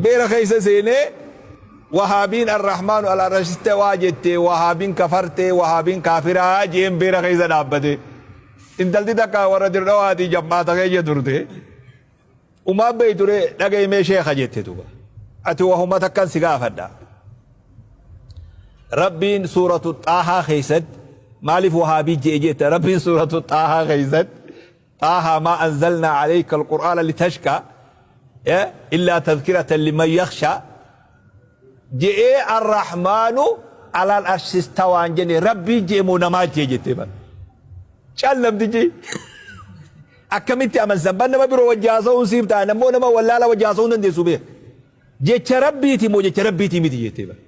Beera keessa seenee wahaabiin arrahmaanu alal arshi istawaa jette, wahaabiin kafarte, wahaabiin kaafiraa jeen beera keessa dhaabbate. Intalti takka warra dirdhawaatii jammaata keessa turte. Umaan beeytu ree dhaga'i mee sheekha jette duba. Ati wahuma takkan si gaafadha. Rabbiin suuratu xaahaa keessatti maaliif wahaabii je'e jetta? Rabbiin suuratu xaahaa keessatti xaahaa maa anzalnaa alayka alqur'aana litashqa illaa tadhkiratan liman yakhsha je'ee arrahmaanu alal arshi istawaan jenne Rabbii je'e moo namaa je'e jettee bara. Cal namtichi akkamitti amansisan bar nama biroo wajji haasa'uun siif ta'a nammoo nama wallaala wajji haasa'uu hin dandeessu beek. Jecha Rabbiiti moo jecha Rabbiitii miti jettee bara.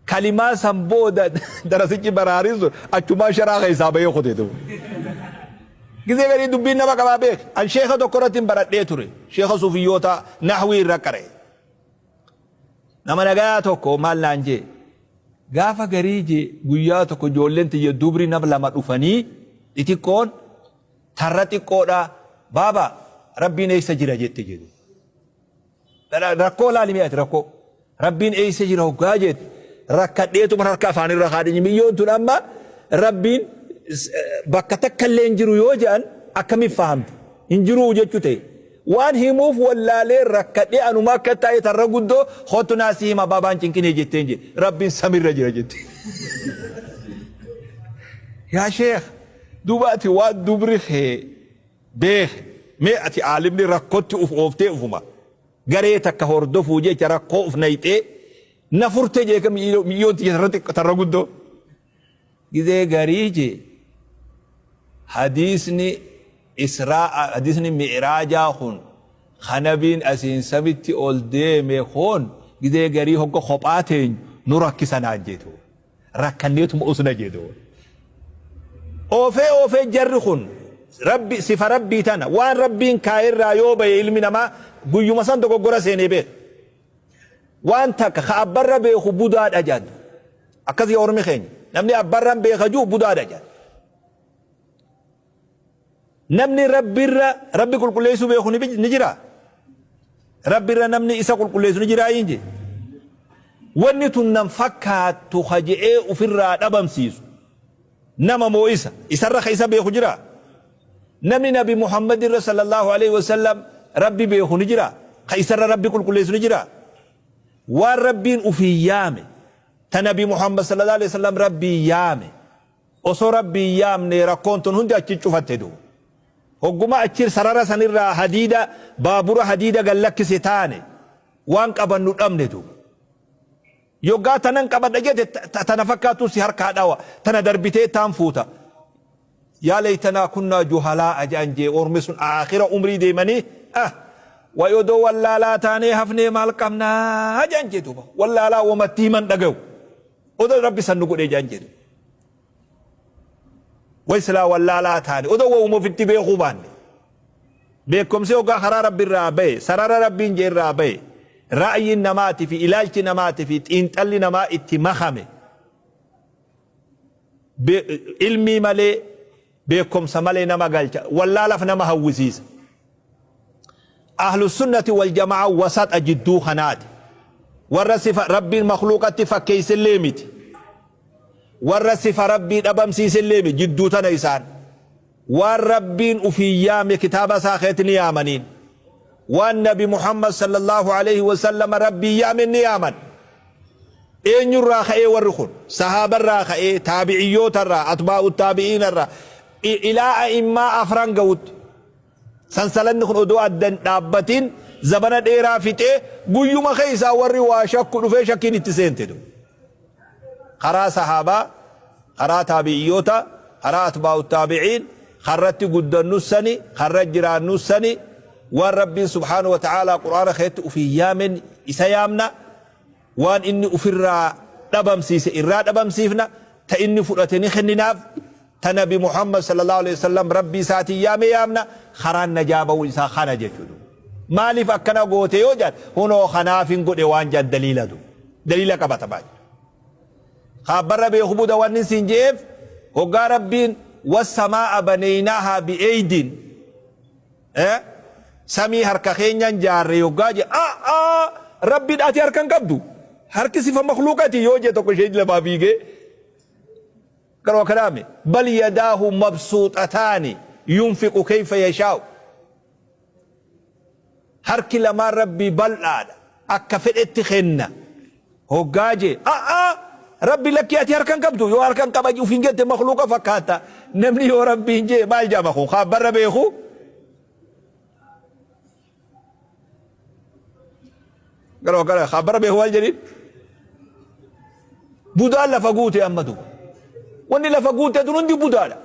Kalimaa san booda darasichi baraariin sun achumaan sharaa keessaa bahee kute duuba. Gizee garii dubbiin nama qabaa beek. An sheeka tokko irratti hin baradhee ture. Sheeka suufiyyootaa nahwii irra qara'e. Nama nagayaa tokko maal naan jee. Gaafa garii jee guyyaa tokko ijoolleen tiyya dubri nam lama dhufanii xixiqqoon tarra xiqqoodha baaba Rabbiin eessa jira jette jedhu. Rakkoo laali mee ati rakkoo. Rabbiin eessa jira hoggaa jette rakkadheetuma harka afaanirra kaadhinyi miyyoon tun amma Rabbiin bakka takka illee hin jiru yoo jedhan akkamiif fahamte hin jiruu jechuu ta'e. Waan himuuf wallaalee rakkadhee anuma akka taa'e tarra guddoo kottu naa si hima baabaan cinqinee jetteen jedhe Rabbiin samirra jira jette. Yaa sheekh duuba ati waan dubri kee beeke mee ati aalimni rakkotti uf ooftee ufuma garee takka hordofuu jecha rakkoo uf nayxee na furte jee ka miyyoon tiyya tarra xiqqo tarra guddoo gizee garii jee hadiisni israa hadiisni mi'raajaa kun ka nabiin asiin samitti ol deeme kun gizee garii hogga kophaa teenyu nu rakkisa naan jeetu. Rakkanneetuma usna jedhu. Oofee oofee jarri kun Rabbi sifa Rabbii tana waan Rabbiin kaayerraa yoo bahe ilmi namaa guyyuma san dogoggora seenee beeka. Waan takka ka abbarra beeku budaadha jedhan. Akkas yaa ormi keenya. Namni abbarran beeka jiru budaadha jedhan. Namni Rabbirra Rabbi qulqulleessuu beeku ni jiraa? Rabbirra namni isa qulqulleessu ni jiraa hin jee? Wanni tun nan fakkaattu ka je'ee ufirraa dhabamsiisu nama moo isa? Isarra ka isa beeku jiraa? Namni Nabi Muhammadirra sallallahu aleyhi wa sallam Rabbi beeku ni jiraa? Ka isarra Rabbi qulqulleessu ni jiraa? Waan Rabbiin ufiin yaame, ta Nabi Muhammad sallallahu aleyhi wa sallam Rabbiin yaame, Osoo Rabbi hin yaamne rakkoon tun hundi achi cufatte duuba. Hogguma achi sarara sanirraa hadiida baabura hadiida gad lakkise taane waan qabannu dhabne duuba. Yoggaa tanan qabadha jette tana fakkaattu si harkaa dhawa tana darbitee taan fuuta. Yaa laytanaa kunnaa juhalaa'a jedhan jee ormi sun aakhira umrii deemanii ah way odoo wallaalaa taanee hafnee maal qabnaa jedhan jee duuba. Wallaalaa wamatti himan dhagayu. Odoo Rabbi san nu godhee jedhan jedhu. Way silaa wallaalaa taane odoo wawuma ofitti beekuu baanne. Beekumsi hoggaa karaa Rabbi irraa bahe sarara Rabbiin jee irraa bahe ra'yiin namaati fi ilaalchi namaati fi xiinxalli namaa itti makame ilmii malee beekumsa malee nama galcha wallaalaf nama hawwisiisa. Ahlusunnati wal jamaa wasaxa jidduu kanaati. Warra sifa Rabbiin makhluuqatti fakkeessellee miti. Warra sifa Rabbii dhabamsiisellee miti jidduu tana isaan. Waan Rabbiin ufiin yaame kitaaba isaa keessatti ni yaamaniin. Waan Nabi Muhammad sallallahu alaihi wasallam Rabbiin yaame ni yaaman. Eenyurraa ka'ee warri kun? Sahaabarraa ka'ee, taabiciyyootarraa, atbaa'u taabi'iinarraa, ilaa a'immaa afran ga'utti. Sansalanni kun odoo adda hin dhaabbatin zabana dheeraa fixee guyyuma keessaa warri waa shakku dhufee shakkiin itti seente. Karaa sahaabaa, karaa taabiciyyoota, karaa atbaa'u taabiciin, karratti guddannus sani, karra jiraannus sani, waan Rabbiin subhaanahu wa ta'aalaa Qur'aana keessatti ufiin yaamen isa yaamna. Waan inni ufirraa dhabamsiise irraa dhabamsiifna, ta inni fudhate ni kenninaaf, ta nabi Muhammad sallallahu alaihi wasallam Rabbii isaatiin yaame yaamna, karaan najaa ba'uu isaa kana jechuudha. Maaliif akkana goote yoo jedhan hunoo kanaafin godhe waan jedhan daliila du. Daliila qabata baay'ee. Kaabbarra beeku buda wanni siin je'eef hoggaa Rabbiin wassamaa'a baneynaahaa bi'eeydin. Samii harka keenyan jaarre yoggaa je a'aa Rabbiin ati harka hin qabdu. Harki sifa makhluuqati yoo je tokko ishee lafaa fiigee garuu akkanaami bal yadaahu mabsuuxataani yunfiqu kayfa yashaa'u. Harki lamaan Rabbii bal'aadha akka fedhetti kenna hoggaa jee a'aa Rabbi lakkii ati harka hin qabdu yoo harka hin qaba ufiin jette makhluuqa fakkaatta namni yoo Rabbiin jee maal jedhama kun ka abbarra beeku garuu akkana ka abbarra beeku maal jedhin budaan lafa guute amma duuba wanni lafa guute tun hundi budaadha.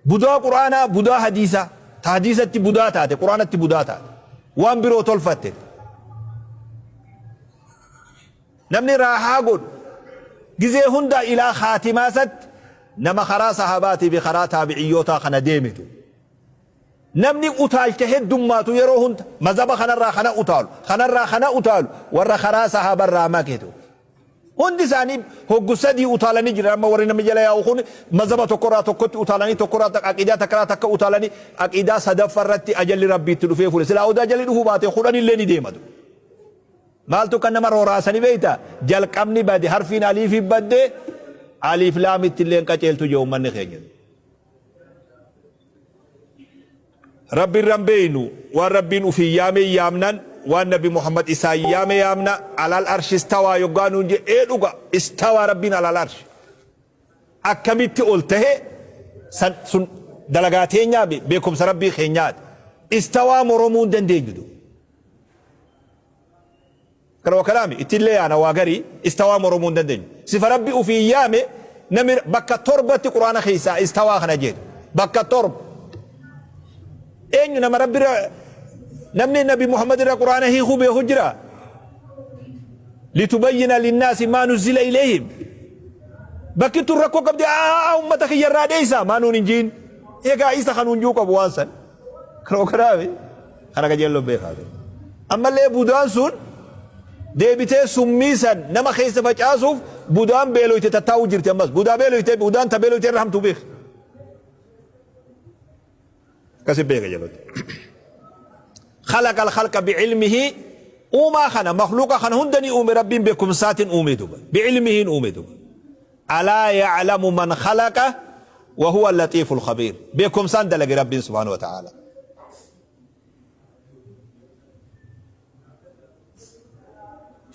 Budaa Qur'aanaa, budaa hadiisaa. Ta hadiisatti budaa taate, Qur'aanatti budaa taate. Waan biroo tolfatte. Namni raahaa godhu gizee hunda ilaa khaatimaa isatti nama karaa sahaabaatii fi karaa taabiciyyootaa kana deemetu. Namni utaalcha heddummaatu yeroo hunda mazhaba kanarraa kana utaalu, kanarraa kana utaalu warra karaa sahaabarraa maketu. Hundi isaanii hoggu sadii utaalanii jiran. Amma warri namni jala yaa'u kun mazhaba tokkorraa tokkotti utaalanii tokkorraa takka aqiidaa takkarraa takka utaalanii aqiidaa sadaffa irratti ajalli Rabbii itti dhufee fuudhe. Silaa odaa ajalli dhufuu baate kudhanillee ni deematu. Maaltu kan nama rooraasanii beekta? Jalqabni bade harfiin aliifi badde aliif laamitti illee hin qaceeltu jee uummanni keenya. Rabbi irra hin beeynu waan Rabbiin ufiin yaame yaamnan waan nabi Muhammad isaan yaame yaamna alal arshi istawaa yoggaa nuun je ee dhuga istawaa Rabbiin alal arshi akkamitti ol tahe san sun dalagaa teenyaa beekumsa Rabbii keenyaati istawaa moromuu hin dandeenyu du Kana wa kalaami ittillee yaana waa garii istawaa moromuu hin dandeenyu. Sifa Rabbi ufiin yaame nami bakka torbatti Qur'aana keessaa istawaa kana jedhu. Bakka torba. Eenyu nama Rabbi irra namni Nabi Muhammad irra Qur'aana hiikuu beeku jira? Litubayyina linnaasi maa nuzzila ilayhim. Bakki tun rakkoo qabdi aa ummata kiyya irraa dheeysa maa nuun hin jiin. Egaa isa kan nuun juu qabu waan san. Kana wa kalaami Kana qajeelloon beekaa. Ammallee budaan sun deebitee summii san nama keessa facaasuuf budaan beeloyte tattaa'uu jirti ammas. Budaa beeloyte budaan ta beeloyte irra hamtuu beeki. Akkasi beeka jedhutti. Khalaqa al-khalqa bi'ilmihi uumaa kana makhluuqa kana hunda ni uume Rabbiin beekumsaatiin uume duba. Bi'ilmihiin uume duba. Alaa ya'lamu man khalaqa wa huwa al-laxiiful khabiir. Beekumsaan dalage Rabbiin subhaanahu wa ta'aala.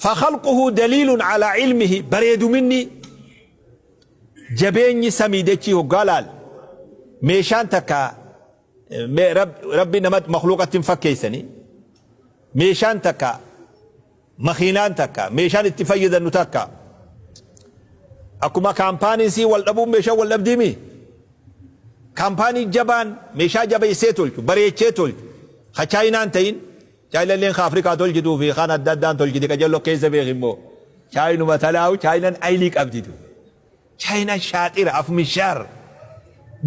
Fakhalquhu daliilun calaa ilmihi bareeduminni jabeenyi samii dachii hoggaa laal meeshaan takka rabbi nama makhluuqatti hin fakkeessanii meeshaan takka Makiinaan takka, meeshaan itti fayyadannu takka akkuma kaampaanii isii wal dhabuun meeshaan wal dhabdiimii? Kaampaanii jabaan meeshaa jabeessee tolchu, bareechee tolchu, ka Chaayinaan ta'in, Chaayinalleen ka Afrikaa tolchituu fi kan adda addaan tolchiti qajeelloo keessa beeki immoo. Chaayinuma tanaahu Chaayinaan aylii qabdi. Chaayinaan shaaxira afmishaar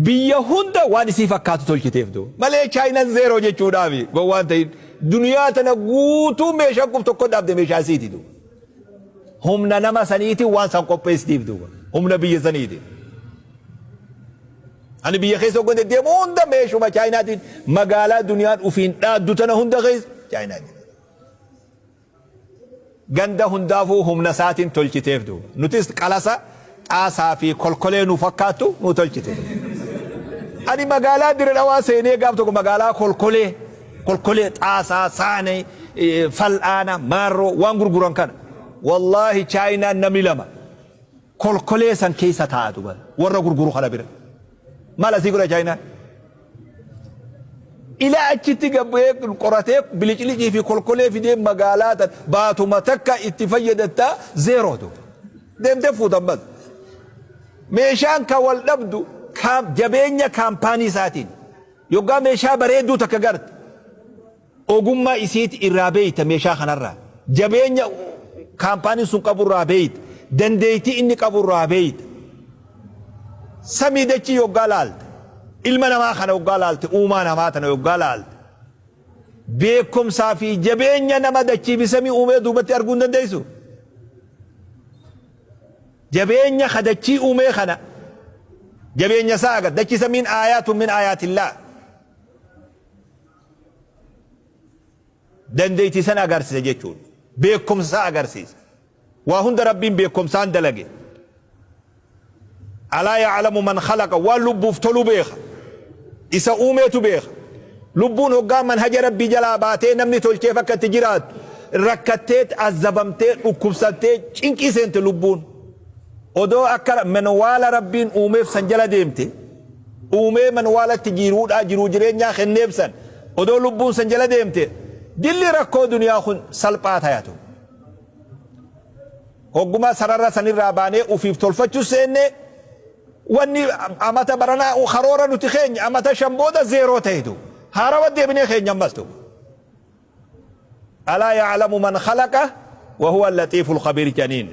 biyya hunda waan isii fakkaatu tolchiteef du malee chaayinaan zeeroo jechuudhaafi gowwaan ta'in duniyaa tana guutuu meeshaan qub tokko dhaabde meeshaa isiiti du humna nama saniitiin waan san qopheessitiif duuba humna biyya saniitiin. Ani biyya keessa hoggan deddeemu hunda meeshuma chaayinaatiin magaalaa duniyaan ufiin dhaaddu tana hunda keessa chaayinaa jira. Ganda hundaafuu humna isaatiin tolchiteef duuba. Nutis qalasa, xaasaa fi kolkolee nu fakkaattu nu tolchite. Ani magaalaa Dire Dhawaa seenee gaaf tokko magaalaa kolkolee, kolkolee, xaasaa, saanee, fal'aana, maarroo waan gurguran kana. Wallaahi chaayinaan namni lama kolkolee san keessa taa'atu bara warra gurguru kana bira. Maal asii godha chaayinaan? Ilaa achitti gad bu'ee qoratee biliclicii fi kolkolee fidee magaalaa tan baatuma takka itti fayyadatta zeeroo tu. Deemtee fuutan bas. Meeshaan ka wal dhabdu jabeenya kaampaanii isaatiin. Yoggaa meeshaa bareedduu takka garte. Ogummaa isiiti irraa beeyta meeshaa kanarraa. Jabeenya kaampaaniin sun qabu irraa beeyta. Dandeeytii inni qabu irraa beeyta. Samii dachii yoggaa laalte. Ilma namaa kana yoggaa laalte uumaa namaa tana yoggaa laalte. Beekumsaa fi jabeenya nama dachii fi samii uumee duubatti arguu hin dandeessu. Jabeenya ka dachii uumee kana jabeenya isaa agarta. Dachii samiin aayaatun min aayaatillaah. Dandeeytii san agarsiisa jechuudha. Beekkomsa isaa agarsiisa. Waa hunda Rabbiin beekkomsaan dalage. Alaa ya'lamu man khalaqa waan lubbuuf tolu beeka. Isa uumeetu beeka. Lubbuun hoggaa manhaja Rabbii jalaa baatee namni tolcheef akka itti jiraattu rakkattee azzabamtee dhukkubsattee cinqii seente lubbuun. Odoo akka manwaala Rabbiin uumeef san jala deemte uumee manwaalatti jiruudhaa jiruu jireenyaa kenneef san odoo lubbuun san jala deemte dilli rakkoo duniyaa kun salphaa tayatu. Hogguma sarara sanirraa baanee ufiif tolfachuu seenne wanni amata baranaa karoora nuti keenya amata 5 booda zeeroo ta'etu haarawa deebinee keenya ammas ta'u. Alaa ya'lamu man khalaqa wa huwa al-latiiful khabiir janiin.